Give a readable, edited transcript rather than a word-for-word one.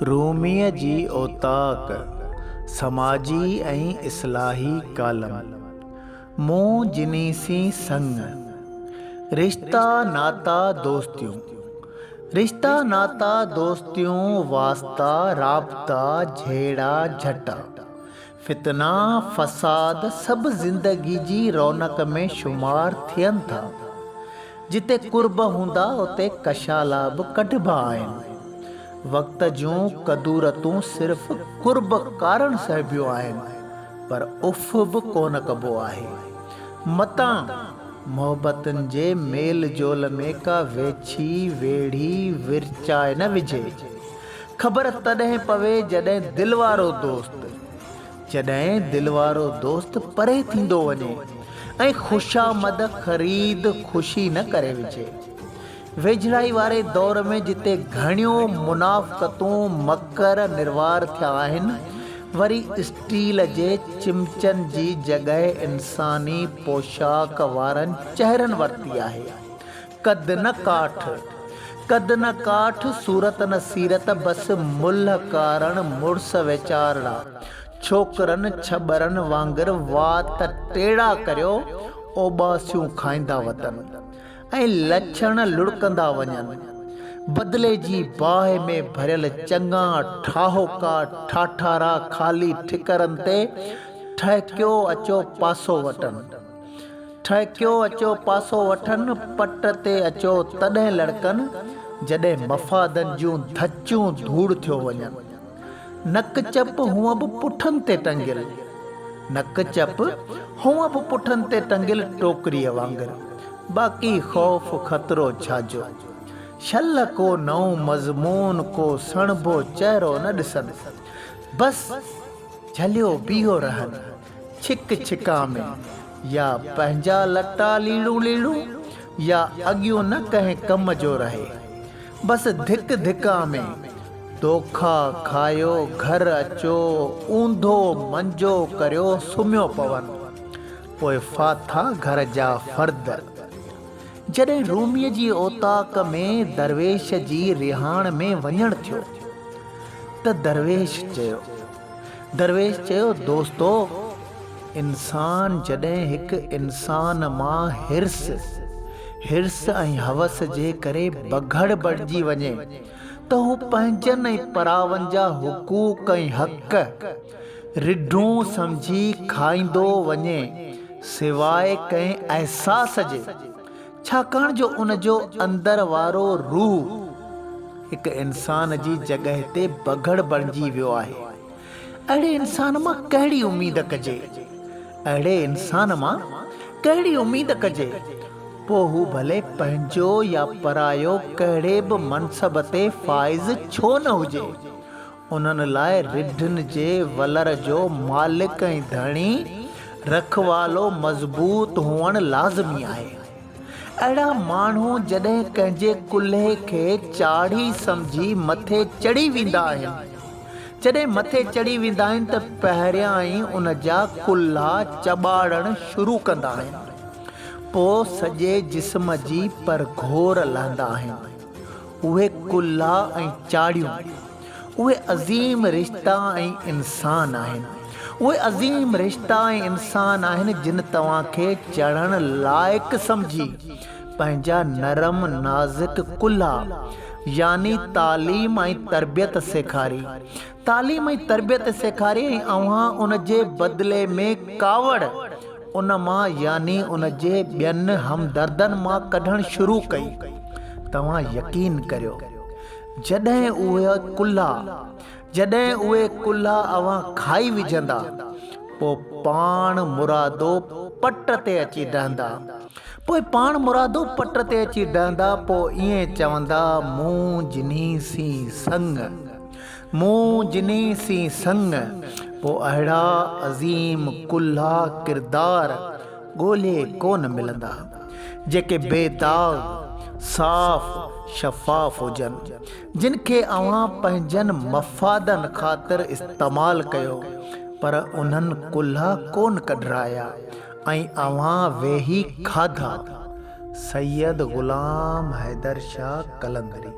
روميء جي اوطاق، سماجي ۽ اصلاحي ڪالم، مون جني سين سڱ، رشتا ناتا دوستيون، رشتا ناتا دوستيون، واسطا رابطا، جهيڙا جهٽا، فتنا فساد سڀ زندگي جي رونق ۾ شمار ٿين ٿا. جتي قرب هوندا اتي ڪشالا به ڪڍبا آهن. وقت جون ڪدورتون صرف قرب ڪارڻ سهبيون آهن پر اف به ڪونه ڪبو آهي. متان محبتن جي ميل جول ۾ ڪا ويڇي ويڙهي ورچائي نه وجهي. خبر تڏهن پوي جڏهن دل وارو دوست. جڏهن دل وارو دوست پري ٿيندو وڃي ۽ خوشامد خريد خوشي نه ڪري وجهي. ويجهڙائي واري دور ۾ جتي گهڻيون منافقتون مڪر نروار ٿيا آهن، وري اسٽيل جي چمچن جي جڳهه انساني پوشاڪ وارن چهرن ورتي آهي. قد نه ڪاٺ، قد نه ڪاٺ، صورت نه سيرت، بس ملهه ڪارڻ مڙس ويچارڙا، ڇوڪرن ڇٻرن وانگر وات ٽيڙا ڪريو اوٻاسيون کائيندا وتن ۽ لڇڻ لڙڪندا وڃن. بدلي جي باهه ۾ ڀريل چڱا ٺاهوڪا ٺاٺارا خالي ٺڪرن تي ٺهڪيو اچو پاسو وٽن. ٺهڪيو اچو پاسو وٺن، پٽ تي اچو تڏهن لڙڪن، جڏهن مفادن جون ڌچون ڌوڙ ٿيو وڃن. نڪ چپ هونء به پٺن تي ٽنگيل، نڪ چپ هونء به پٺن تي ٽنگيل ٽوڪريء وانگر، باقي خوف خطرو ڇا جو؟ شل ڪو نئون مضمون ڪو سڻڀو چهرو نه ڏسن. بس جهليو بيهو رهن. ڇڪ ڇڪان ۾، يا پنهنجا لٽا ليڙون ليڙون، يا اڳيون نه ڪنهن ڪم جو رهي. بس ڌڪ ڌڪان ۾، دوکا کايو گهر اچو، اونڌو منجو ڪريو سمهيو پون. پوء ڦاٿا گهر جا فرد. جڏهن روميء جي اوطاق ۾ درويش جي رهاڻ ۾ وڃڻ ٿيو ته درويش چيو. درويش چيو، دوستو! انسان جڏهن هڪ انسان مان حرص، حرص ۽ هوس جي ڪري بگهڙ بڻجي وڃي ته هو پنهنجن ۽ پراون جا حقوق ۽ حق رڍون سمجهي کائيندو وڃي سواء ڪنهن احساس جي ڇاڪاڻ جو ان جو اندر وارو روح هڪ انسان جي جڳهه تي بگهڙ بڻجي ويو آهي. اهڙي انسان مان ڪهڙي اميد ڪجي؟ اهڙي انسان مان ڪهڙي اميد ڪجي؟ پوء هو ڀلي پنهنجو يا پرايو ڪهڙي به منصب تي فائز ڇو نه هجي. انهن لاء رڍن جي ولر جو مالڪ ۽ ڌڻي، رکوالو، مضبوط هئڻ لازمي آهي. اهڙا ماڻهو جڏهن ڪنهن جي ڪلهي کي چاڙهي سمجهي مٿي چڙهي ويندا آهن، جڏهن مٿي چڙهي ويندا آهن ته پهريان ئي ان جا ڪلها چٻاڙڻ شروع ڪندا آهن، پوء سڄي جسم جي پرگهور لهندا آهن. اهي ڪلها ۽ چاڙهيون، اهي عظيم رشتا ۽ انسان آهن. اهي عظيم رشتا ۽ انسان آهن جن توهان کي چڙهڻ لائق سمجهي پنهنجا نرم نازڪ ڪلها يعني تعليم ۽ تربيت سيکاري. تعليم ۽ تربيت سيکاري ۽ اوهان ان جي بدلي ۾ ڪاوڙ ان مان يعني ان جي ٻين همدردن مان ڪڍڻ شروع ڪئي. توهان يقين ڪريو، جڏهن اهي ڪلها، جڏهن اهي ڪلها اوهان کائي وجهندا، پوء پاڻ مرادو پٽ تي اچي ڊهندا. پوء پاڻ مرادو پٽ تي اچي ڊهندا، پوء ائين چوندا، مون جنهي سين سڱ. مون جني سين سڱ، پوء اهڙا عظيم ڪلها ڪردار ڳولي ڪونه ملندا، جيڪي بي داغ، صاف شفاف هجن، جن کي اوهان پنهنجن مفادن خاطر استعمال ڪيو، پر انهن ڪلها ڪونه ڪڍرايا ۽ اوهان ويهي کاڌا. سيد غلام حيدر شاهه قلندري.